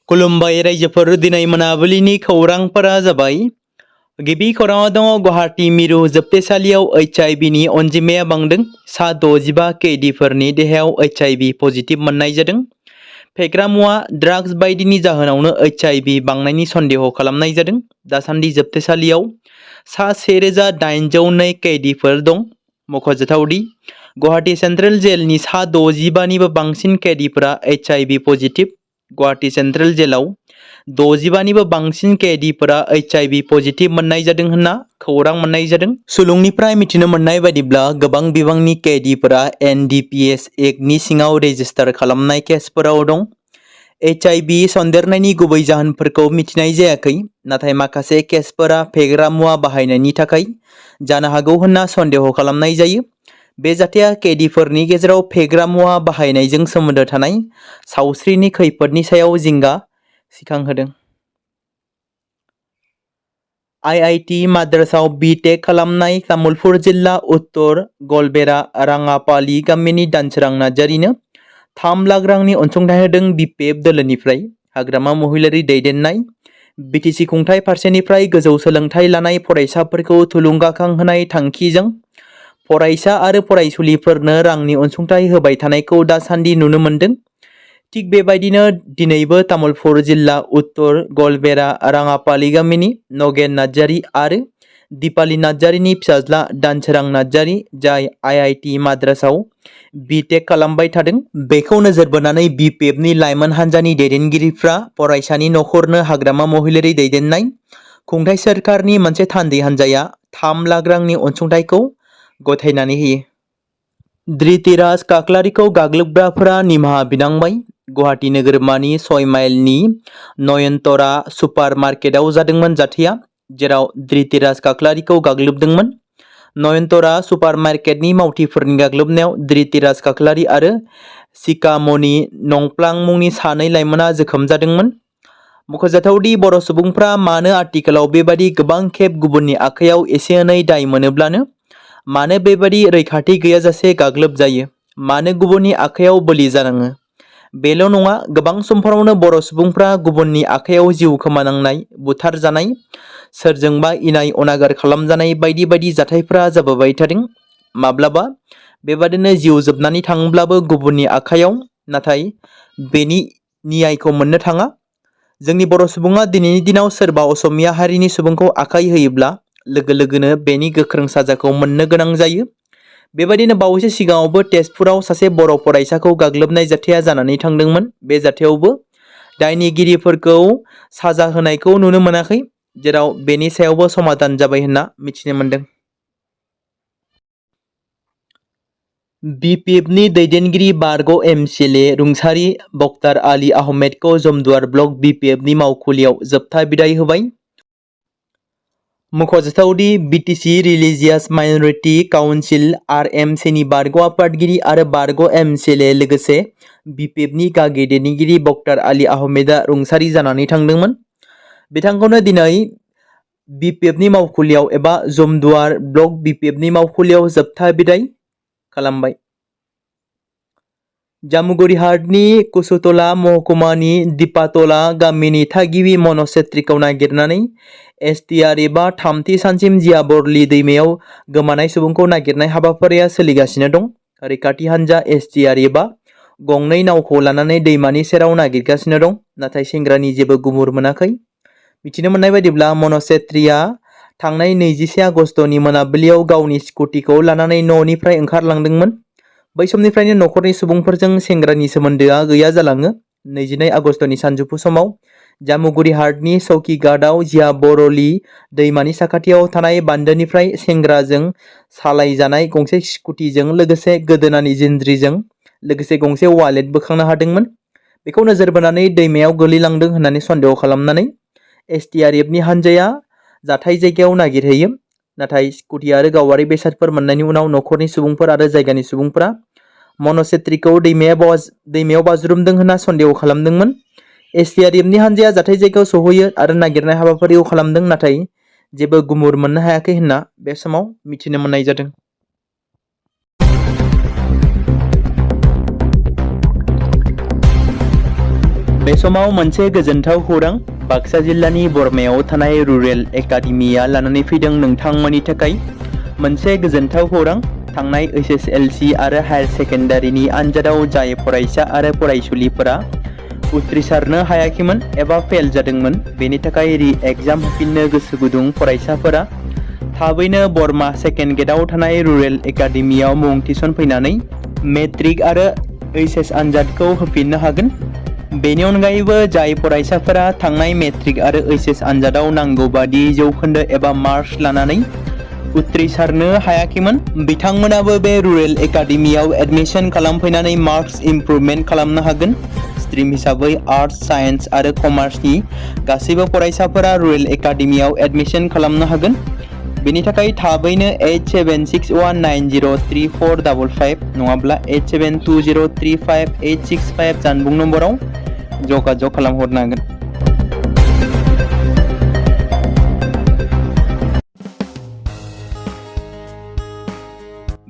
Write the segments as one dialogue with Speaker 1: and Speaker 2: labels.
Speaker 1: खुलुमबाय रायजोफोर दिनै मोनाबिलिनि खौरांफोरा जाबाय। गिबि खौराङाव दङ गुवाहाटी मिरु जोबथेसालियाव HIV नि अनजिमाया बांदों। सा 65 कैदीफोरनि देहायाव HIV पजिटिव मोननाय जादों। फेग्रा मुवा ड्राग्स बायदिनि जाहोनावनो HIV बांनायनि सन्देह खालामनाय जादों। दासान्दि जोबथेसालियाव सा 1802 कैदीफोर दं। मख'जाथावदि गुवाहाटी सेन्ट्रेल जेलनि सा 65 निबो बांसिन कैदीफोरा HIV पजिटिव। गुवाहाटी सेन्ट्रेल जेलाव 65 निबो बांसिन कैदीफोरा HIV पजिटिव मोननाय जादों होनना खौरां मोननाय जादों। सुलुंनिफ्राय मिथिनो मोननाय बायदिब्ला गोबां बिबांनि कैदीफोरा NDPS एक्टनि सिङाव रेजिस्टार खालामनाय केसफोराव दं। HIV सन्देरनायनि गुबै जाहोनफोरखौ मिथिनाय जायाखै, नाथाय माखासे केसफोरा फेग्रा मुवा बाहायनायनि थाखाय जानो हागौ होनना सन्देह खालामनाय जायो। बे जाथाया कैदीफोरनि गेजेराव फेग्रा मुवा बाहायनायजों सोमोन्दो थानाय सावस्रिनि खैफोदनि सायाव जिंगा सिखांहोदों। IIT माद्रासाव BTech खालामनाय तामुलपुर जिल्ला उत्तर गलबेरा राङापालि गामिनि दानसोरां नार्जारिनो 3 लाख रांनि अनसुंथाइ होदों BPF दोलोनिफ्राय। हाग्रामा महिलारि दैदेननाय BTC खुंथाय फारसेनिफ्राय गोजौ सोलोंथाइ लानाय फरायसाफोरखौ थुलुंगाखां होनाय थांखिजों फरायसा आरो फरायसुलिफोरनो रांनि अनसुंथाइ होबाय थानायखौ दासान्दि नुनो मोनदों। थिग बेबायदिनो दिनैबो तामुलपुर जिल्ला उत्तर गलबेरा राङापालि गामिनि नगेन नार्जारि आरो दिपाली नार्जारिनि फिसाज्ला दानसोरां नार्जारि, जाय IIT माद्रासाव BTech खालामबाय थादों, बेखौ नोजोर बोनानै BPFनि लाइमोन हान्जानि दैदेनगिरिफ्रा फरायसानि नखरनो हाग्रामा महिलारि दैदेननाय खुंथाय सोरखारनि मोनसे थान्दै हान्जाया 3 लाख रांनि अनसुंथाइखौ गथायनानै होयो। धृतिराज काक्लारिखौ गाग्लोबग्राफोरा निमाहा बिनांबाय। गुवाहाटी नोगोरमानि 6 माइलनि नयनतरा सुपार मार्केटआव जादोंमोन जाथाया, जेराव धृतिराज काक्लारिखौ गाग्लोबदोंमोन। नयनतरा सुपार मार्केटनि मावथिफोरनि गाग्लोबनायाव धृतिराज काक्लारि आरो सिकामणि नंप्लां मुंनि 2 लाइमोना जोखोम जादोंमोन। मख'जाथावदि बर' सुबुंफ्रा मानो आथिखालाव बेबादि गोबां खेब गुबुननि आखायाव एसे एनै दाय मोनोब्लानो मानो बेबादि रैखाथि गैयाजासे गाग्लोब जायो, मानो गुबुननि आखायाव बोलि जानाङो? बेल' नङा, गोबां समफोरावनो बर' सुबुंफ्रा गुबुननि आखायाव जिउ खोमानांनाय, बुथारजानाय, सोरजोंबा इनाय अनागार खालामजानाय बायदि बायदि जाथायफोरा जाबोबाय थादों। माब्लाबा बेबादिनो जिउ जोबनानै थाङोब्लाबो गुबुननि आखायाव, नाथाय बेनि न्यायखौ मोननो थाङा। जोंनि बर' सुबुङा दिनैनि दिनाव सोरबा असमिया हारिनि सुबुंखौ आखाइ होयोब्ला लोगो लोगोनो बेनि गोख्रों साजाखौ मोननो गोनां जायो। बेबायदिनो बावैसो सिगाङावबो तेजपुराव सासे बर' फरायसाखौ गाग्लोबनाय जाथाया जानानै थांदोंमोन। बे जाथायावबो दायनिगिरिफोरखौ साजा होनायखौ नुनो मोनाखै, जेराव बेनि सायावबो समाधान जाबाय होनना मिथिनो मोनदों। BPFनि दैदेनगिरि बारग' MCLA रुंसारि बक्तार आली आहमेदखौ जमदुवार ब्लक BPFनि मावखुलियाव जोबथा बिदाय होबाय। मख'जाथावदि BTC रिलिजियास माइनरिटि काउन्सिल RMCनि बारग' आफादगिरि आरो बारग' MCLA लोगोसे BPFनि गागि दैदेनगिरि बक्तार आली आहमेदा रुंसारि जानानै थांदोंमोन। बिथांखौनो दिनै BPFनि मावखुलियाव एबा जमदुवार ब्लक BPFनि मावखुलियाव जोबथा बिदाय खालामबाय। जामुगुरि हाटनि कुसुतला महकुमानि दिपातला गामिनि थागिबि मनज छेत्रीखौ नागिरनानै STRFआ 3थि सानसिम जियाबरलि दैमायाव गोमानाय सुबुंखौ नागिरनाय हाबाफारिया सोलिगासिनो दं। रैखाथि हान्जा STRFआ गंनै नावखौ लानानै दैमानि सेराव नागिरगासिनो दं, नाथाय सेंग्रानि जेबो गुमुर मोनाखै। मिथिनो मोननाय बायदिब्ला मनज छेत्रीया थांनाय 21 आगस्तनि मोनाबिलियाव गावनि स्कुटिखौ लानानै न'निफ्राय ओंखारलांदोंमोन। बै समनिफ्रायनो नखरनि सुबुंफोरजों सेंग्रानि सोमोन्दोआ गैया जालाङो। 22 आगस्तनि सानजौफु समाव जामुगुरि हाटनि चौकीघाटआव जियाबरलि दैमानि साखाथियाव थानाय बान्दोनिफ्राय सेंग्राजों सालायजानाय गंसे स्कुटिजों लोगोसे गोदोनानि जिनज्रिजों लोगोसे गंसे वालेट बोखांनो हादोंमोन। बेखौ नोजोर बोनानै दैमायाव गोलैलांदों होननानै सन्देह खालामनानै STRFनि हान्जाया जाथाय जायगायाव नागिरहैयो। नाथाय स्कुटि आरो गावारि बेसादफोर मोननायनि उनाव नखरनि सुबुंफोर आरो जायगानि सुबुंफोरा मनज छेत्रीखौ दैमायाव बाज्रुमदों होनना सन्देह खालामदोंमोन। STRFनि हान्जाया जाथाय जायगायाव सौहैयो आरो नागिरनाय हाबाफारिखौ खालामदों, नाथाय जेबो गुमुर मोननो हायाखै होनना बे समाव मिथिनो मोननाय जादों। बे समाव मोनसे गोजोनथाव खौरां बाक्सा जिल्लानि बरमायाव थानाय रुरेल एकाडेमिया लानानै फैदों नोंथांमोननि थाखाय मोनसे गोजोनथाव खौरां। थांनाय SSLC आरो हायर सेकेन्डारिनि आनजादाव जाय फरायसा आरो फरायसुलिफोरा उथ्रिसारनो हायाखैमोन एबा फेल जादोंमोन, बेनि थाखाय रि एग्जाम होफिननो गोसो गुदुं फरायसाफोरा थाबैनो बरमा सेकेन्ड गेटआव थानाय रुरेल एकाडेमियाव मुं थिसनफैनानै मेट्रिक आरो HS आनजादखौ होफिननो हागोन। बेनि अनगायैबो जाय फरायसाफोरा थांनाय मेट्रिक आरो HS आनजादाव नांगौ बादि जौखोन्दो एबा मार्क्स लानानै उथ्रिसारनो हायाखैमोन, बिथांमोनाबो बे रुरेल एकाडेमियाव एडमिशन खालामफैनानै मार्क्स इमप्रुभमेन्ट खालामनो हागोन। स्ट्रिम हिसाबै आर्ट्स, साइन्स आरो कमार्सनि गासैबो फरायसाफोरा रुरेल एकाडेमियाव एडमिशन खालामनो हागोन। बेनि थाखाय थाबैनो 8761903455 नङाब्ला 87203585 जानबुं नम्बराव जगाजग खालामहरनो हागोन।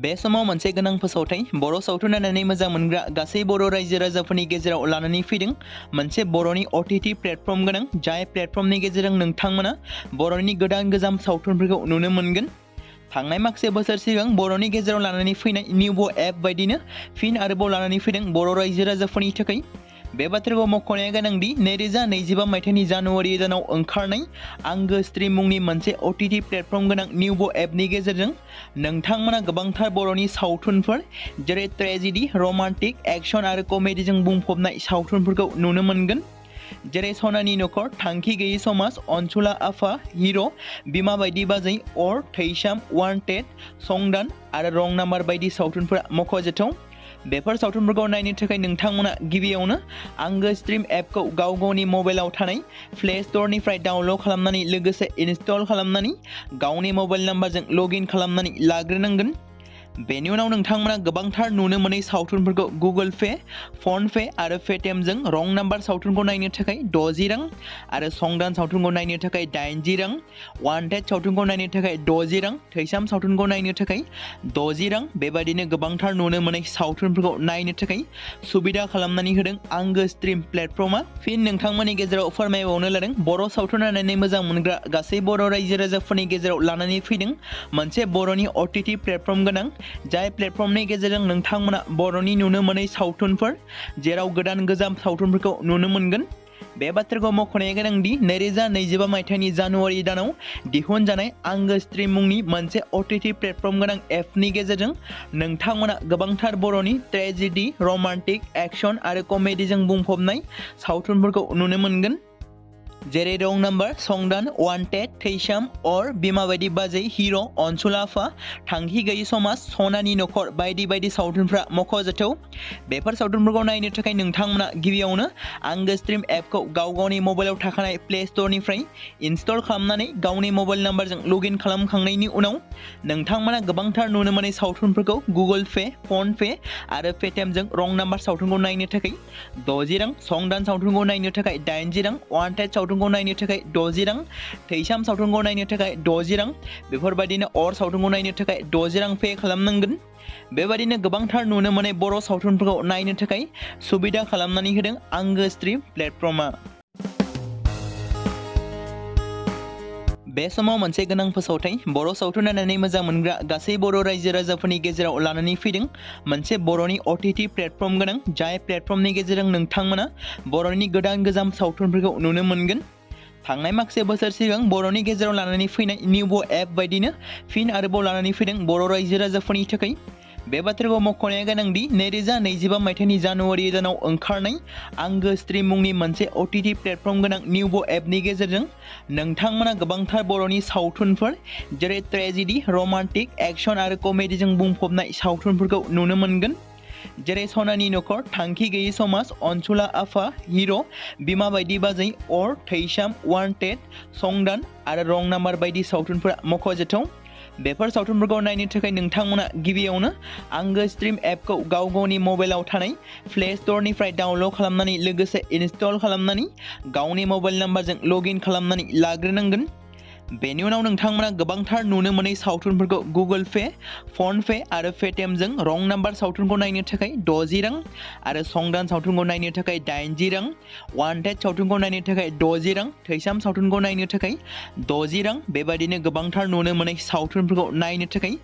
Speaker 1: बे समाव मोनसे गोनां फोसावथाय बर' सावथुन नायनानै मोजां मोनग्रा गासै बर' रायजो राजाफोरनि गेजेराव लानानै फैदों मोनसे बर'नि OTT प्लेटफर्म गोनां, जाय प्लेटफर्मनि गेजेरजों नोंथांमोना बर'नि गोदान सावथुनफोरखौ नुनो मोनगोन। थांनाय माखासे बोसोर सिगां बर'नि गेजेराव लानानै फैनाय निउबो एप बायदिनो फिन आरोबाव लानानै फैदों बर' रायजो राजाफोरनि थाखाय। बे बाथ्राखौ मख'नाया गोनांदि 2025 मायथाइनि जानुवारि दानाव ओंखारनाय आंगो स्ट्रिम मुंनि मोनसे OTT प्लेटफर्म गोनां निउबो एपनि गेजेरजों नोंथांमोना गोबांथार बर'नि सावथुनफोर जेरै ट्रेजेडि, रमान्टिक, एक्शन आरो कमेडिजों बुंफबनाय सावथुनफोरखौ नुनो मोनगोन। जेरै सनानि नखर, थांखि गैयै समाज, अनसुला आफा, हिर', बिमा बायदि बाजै, अर, थैसाम, वान्टेड, संदान आरो रं नाम्बार बायदि सावथुनफोरा मख'जाथाव। बेफोर सावथुनफोरखौ नायनो थाखाय नोंथांमोना गिबियावनो आंगो स्ट्रिम एपखौ गावनि मबाइलाव थानाय प्ले स्ट'रनिफ्राय डाउनल'ड खालामनानै लोगोसे इनस्टल खालामनानै गावनि मबाइल नाम्बारजों लगइन खालामनानै लाग्रोनांगोन। बेनि उनाव नोंथांमोना गोबांथार नुनो मोनै सावथुनफोरखौ गुगोल पे, फन पे आरो पेटिएमजों रं नाम्बार सावथुनखौ नायनो थाखाय 60 रां आरो संदान सावथुनखौ नायनो थाखाय 80 रां, वान्टेड सावथुनखौ नायनो थाखाय 60 रां, थैसाम सावथुनखौ नायनो थाखाय 60 रां, बेबादिनो गोबांथार नुनो मोनै सावथुनफोरखौ नायनो थाखाय सुबिदा खालामनानै होदों आंगो स्ट्रिम प्लेटफर्मा। फिन नोंथांमोननि गेजेराव फोरमायबावनो लादों बर' सावथुन नायनानै मोजां मोनग्रा गासै बर' रायजो राजाफोरनि गेजेराव लानानै फैदों मोनसे बर'नि OTT प्लेटफर्म गोनां, जाय प्लेटफर्मनि गेजेरजों नोंथांमोना बर'नि नुनो मोनै सावथुनफोर जेराव गोजाम सावथुनफोरखौ नुनो मोनगोन। बे बाथ्राखौ मख'नाया गोनांदि 2025 मायथाइनि जानुवारि दानाव दिहुनजानाय आंगो स्ट्रिम मुंनि मोनसे OTT प्लेटफर्म गोनां एपनि गेजेरजों नोंथांमोना गोबांथार बर'नि ट्रेजेडि, रमान्टिक, एक्शन आरो कमेडिजों बुंफबनाय सावथुनफोरखौ नुनो मोनगोन। जेरै रं नाम्बार, संदान, वान्टेड, थैसाम, अर, बिमा बायदि बाजै, हिर', अनसुला आफा, थांखि गैयै समाज, सनानि नखर बायदि बायदि सावथुनफ्रा मख'जाथाव। बेफोर सावथुनफोरखौ नायनो थाखाय नोंथांमोना गिबियावनो आंगो स्ट्रिम एपखौ गावनि मबाइलाव थाखानाय प्ले स्ट'रनिफ्राय इनस्टल खालामनानै गावनि मबाइल नाम्बारजों लगइन खालामखांनायनि उनाव नोंथांमोना गोबांथार नुनो मोनै सावथुनफोरखौ गुगोल पे, फन पे आरो पेटिएमजों रं नाम्बार सावथुनखौ नायनो थाखाय 60 रां, संदान सावथुनखौ नायनो थाखाय 80 रां, वान्टेड सावथुनखौ नायनो थाखाय 60 रां, थैसाम सावथुनखौ नायनो थाखाय 60 रां, बेफोरबायदिनो अर सावथुनखौ नायनो थाखाय 60 रां पे खालामनांगोन। बेबायदिनो गोबांथार नुनो मोनै बर' सावथुनफोरखौ नायनो थाखाय सुबिदा खालामनानै होदों आंगो स्ट्रिम प्लेटफर्मा। बे समाव मोनसे गोनां फोसावथाय बर' सावथुन नायनानै मोजां मोनग्रा गासै बर' रायजो राजाफोरनि गेजेराव लानानै फैदों मोनसे बर'नि OTT प्लेटफर्म गोनां, जाय प्लेटफर्मनि गेजेरजों नोंथांमोना बर'नि गोदान सावथुनफोरखौ नुनो मोनगोन। थांनाय माखासे बोसोर सिगां बर'नि गेजेराव लानानै फैनाय निउबो एप बायदिनो फिन आरोबाव लानानै फैदों बर' रायजो राजाफोरनि थाखाय। बे बाथ्राखौ मख'नाया गोनांदि 2025 मायथाइनि जानुवारि दानाव ओंखारनाय आंगो स्ट्रिम मुंनि मोनसे OTT प्लेटफर्म गोनां निउबो एपनि गेजेरजों नोंथांमोना गोबांथार बर'नि सावथुनफोर जेरै ट्रेजेडि, रमान्टिक, एक्शन आरो कमेडिजों बुंफबनाय सावथुनफोरखौ नुनो मोनगोन। जेरै सनानि नखर, थांखि गैयै समाज, अनसुला आफा, हिर', बिमा बायदि बाजै, अर, थैसाम, वान्टेड, संदान आरो रं नाम्बार बायदि सावथुनफोरा मख'जाथाव। बेफोर सावथुनफोरखौ नायनो थाखाय नोंथांमोना गिबियावनो आंगो स्ट्रिम एपखौ गावनि मबाइलाव थानाय प्ले स्ट'रनिफ्राय डाउनल'ड खालामनानै लोगोसे इनस्टल खालामनानै गावनि मबाइल नाम्बारजों लगइन खालामनानै लाग्रोनांगोन। बेनि उनाव नोंथांमोना गोबांथार नुनो मोनै सावथुनफोरखौ गुगोल पे, फन पे आरो पेटिएमजों रं नाम्बार सावथुनखौ नायनो थाखाय 60 रां आरो संदान सावथुनखौ नायनो थाखाय 80 रां, वान्टेड सावथुनखौ नायनो थाखाय 60 रां, थैसाम सावथुनखौ नायनो थाखाय 60 रां बेबायदिनो गोबांथार नुनो मोनै सावथुनफोरखौ नायनो थाखाय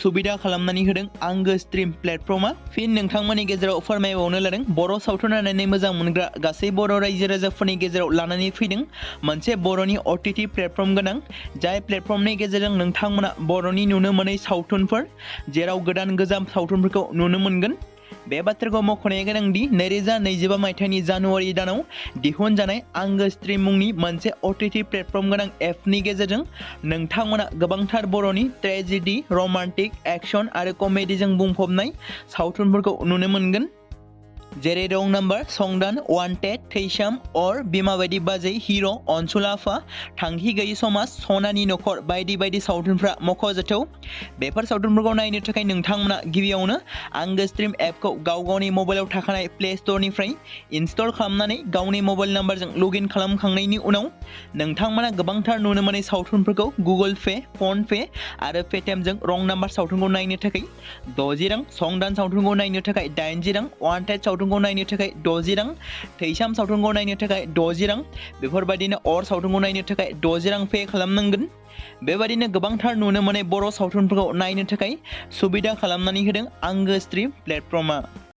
Speaker 1: सुबिदा खालामनानै होदों आंगो स्ट्रिम प्लेटफर्मा। फिन नोंथांमोननि गेजेराव फोरमायबावनो लादों बर' सावथुन नायनानै मोजां मोनग्रा गासै बर' रायजो राजाफोरनि गेजेराव लानानै फैदों मोनसे बर'नि OTT प्लेटफर्म गोनां, जाय प्लेटफर्मनि गेजेरजों नोंथांमोना बर'नि नुनो मोनै सावथुनफोर जेराव गोदान गोजाम सावथुनफोरखौ नुनो मोनगोन। बे बाथ्राखौ मख'नाया गोनांदि 2025 मायथाइनि जानुवारि दानाव दिहुनजानाय आंगो स्ट्रिम मुंनि मोनसे OTT प्लेटफर्म गोनां एपनि गेजेरजों नोंथांमोना गोबांथार बर'नि ट्रेजेडि, रमान्टिक, एक्शन आरो कमेडिजों बुंफबनाय सावथुनफोरखौ नुनो मोनगोन। जेरै रं नाम्बार, संदान, वान्टेड, थैसाम, अर, बिमा बायदि बाजै, हिर', अनसुलाफा, थांखि गैयि समाज, सनानि नखर बायदि बायदि सावथुनफ्रा मख'जाथाव। बेफोर सावथुनफोरखौ नायनो थाखाय नोंथांमोना गिबियावनो आंगो स्ट्रिम एपखौ गावनि मबाइलाव थाखानाय प्ले स्ट'रनिफ्राय इनस्टल खालामनानै गावनि मबाइल नाम्बारजों लगइन खालामखांनायनि उनाव नोंथांमोना गोबांथार नुनो मोनै सावथुनफोरखौ गुगोल पे, फन पे आरो पेटिएमजों रं नाम्बार सावथुनखौ नायनो थाखाय 60 रां, संदान सावथुनखौ नायनो थाखाय 80 रां, वान्टेड सावथुनखौ नायनो थाखाय 60 रां, थैसाम सावथुनखौ नायनो थाखाय 60 रां बेफोरबायदिनो अर सावथुनखौ नायनो थाखाय 60 रां पे खालामनांगोन। बेबायदिनो गोबांथार नुनो मोनै बर' सावथुनफोरखौ नायनो थाखाय सुबिदा खालामनानै होदों आंगो स्ट्रिम प्लेटफर्मा।